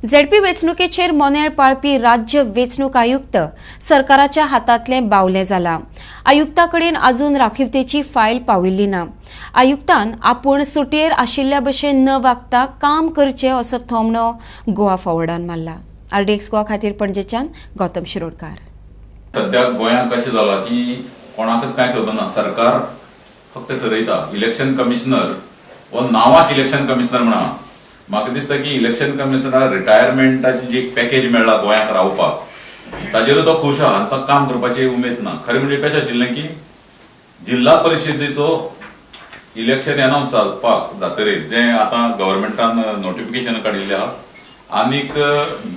ZP वेंचणुकेचेर मोनेळ पाळपी राज्य वेंचणूक आयुक्त सरकाराच्या हातांतलें बावलें जाला. आयुक्ता कडेन अजून राखीवतेची फायल पाविल्ली ना. आयुक्तान आपूण सुटयेर आशिल्ल्या भशेन न वागता काम करचें असो थोमणो गोवा फॉवर्डान मारला. आरडीएक्स गोवा खातीर पणजेच्यान गौतम शिरोडकार. सध्या गोंयांत कशें जालां की कोणाकच कांय खबर ना. सरकार फक्त ठरयता. इलेक्शन कमिशनर हो नांवाक इलेक्शन कमिशनर म्हणा. म्हाका दिसता की इलेक्शन कमिशनराक रिटायरमेंटाची जी एक पॅकेज मेळ्ळा गोंयांत रावपाक, ताजेर तो खूश आहा आनी ताका काम करपाची उमेद ना. खरें म्हणजे कशें आशिल्लें की जिल्हा परिशदेचो इलेक्शन अनावन्स जावपाक जातरीर जें आतां गव्हर्मेंटान नोटिफिकेशन काडिल्लें आहा आनीक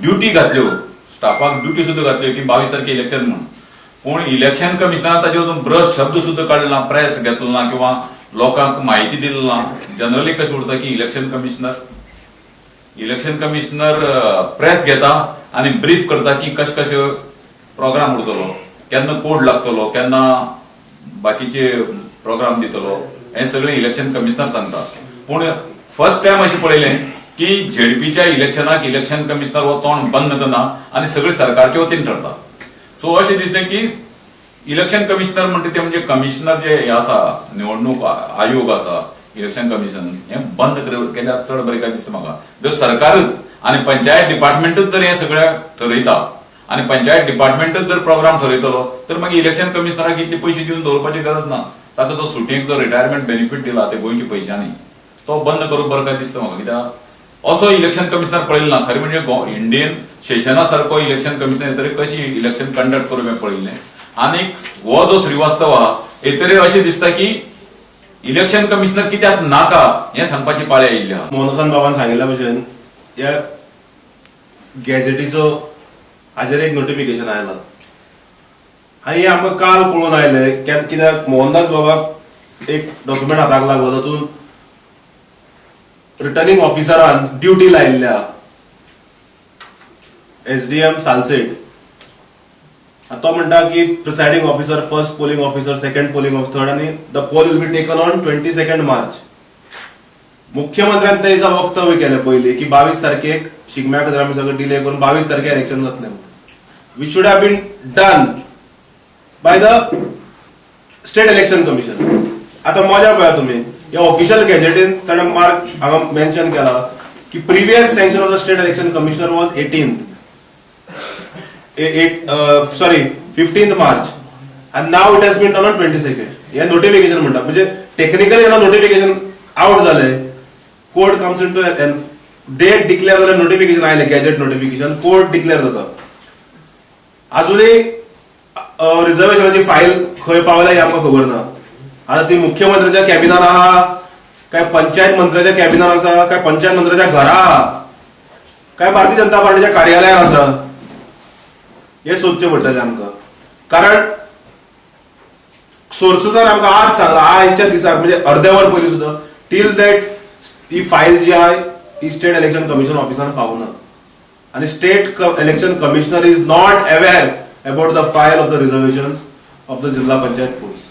ड्युटी घातल्यो, स्टाफाक ड्युटी सुद्दां घातल्यो की 22 तारखे इलेक्शन म्हूण, पूण इलेक्शन कमिशनरान ताजेर अजून ब्रश शब्द सुद्दां काडलो ना, प्रेस घेतलो ना किंवा लोकांक म्हायती दिली ना. जनरली कशें उरता की इलेक्शन कमिशनर प्रेस घेता आनी ब्रीफ करता की कशें कशें प्रोग्राम उरतलो, केन्ना कोड लागतलो, केन्ना बाकीचे प्रोग्राम दितलो, हें सगळें इलेक्शन कमिशनर सांगता. पूण फर्स्ट टायम अशें पळयलें की झेडपीच्या इलेक्शनाक इलेक्शन कमिशनर हो तोंड बंद करना आनी सगळें सरकारच्या वतीन ठरता. सो अशें दिसलें की इलेक्शन कमिशनर म्हणटा ते म्हणजे कमिशनर जे हे आसा, निवडणूक आयोग आसा, इलेक्शन कमिशन हें बंद केल्यार चड बरें काय दिसता म्हाका. जर सरकारच आनी पंचायत डिपार्टमेंटच जर हें सगळें ठरयता आनी पंचायत डिपार्टमेंटच जर प्रोग्राम ठरयतलो तर मागीर इलेक्शन कमिशनराक इतले पयशे दिवन दवरपाची गरज ना. ताका जो सुटयेक जो रिटायरमेंट बेनिफीट दिला ते गोंयच्या पयशांनी, तो बंद करूंक बरो काय दिसता म्हाका. कित्याक असो इलेक्शन कमिशनर पळयलो ना. खरें म्हणजे इंडियन शेशना सारको इलेक्शन कमिशनर येतरी कशी इलेक्शन कंडक्ट करूंक हें पळयल्लें. आनीक हो जो श्रीवास्तव आहा, येतरी अशें दिसता की इलेक्शन कमिशनर कित्याक नाका हें सांगपाची पाळी आयिल्ली आहा. मोहनसान बाबान सांगिल्ल्या भशेन ह्या गॅझेटीचो हाजेर एक नोटिफिकेशन आयला आनी हे आमकां काल कळून आयले. कित्याक मोहनदास बाबाक एक डॉक्युमेंट हाताक लागलो, तातूंत रिटर्निंग ऑफिसरान ड्युटी लायिल्ल्या एसडीएम सालसेट. तो म्हणटा की presiding officer, first polling officer, second polling of third आनी the poll will be taken on 22nd March. मुख्यमंत्र्यान त्या दिसा वक्तव्य केलें पयलीं की 22 तारखेक शिगम्या खातीर आमी सगळें डिले करून 22 तारखेक इलेक्शन जातलें, which should have been done by the State Election Commission. आता मजा पळया तुमी, ह्या ऑफिशियल गॅजेटीन ताणें मार्क हांगा मेन्शन केला की previous sanction of the State Election Commissioner was 18th, eight, sorry, 15th March and now it has been done on 22nd. हे नोटिफिकेशन म्हणटा. म्हणजे टेक्निकली जेन्ना नोटिफिकेशन आउट जाले, court comes into date declare जालें, notification आयलें, gadget notification, court declare जाता. अजूनय रिझर्वेशनाची file खंय पावल्या हें आमकां खबर ना. आता ती मुख्यमंत्र्याच्या कॅबिनान आहा काय पंचायत मंत्र्याच्या कॅबिनान आसा काय पंचायत मंत्र्याच्या घरा आहा काय भारतीय जनता पार्टीच्या कार्यालयान आसा, हे सोदचें पडटलें आमकां. कारण सोर्सेसान आमकां आज सांगला, आयच्या दिसाक, म्हणजे अर्दे वर पयलीं सुद्दां, टील that he file जी आहा ही स्टेट इलेक्शन कमिशन ऑफिसान पावना आणि State Election Commissioner is not aware about the file of the reservation of the Zilla Panchayat polls.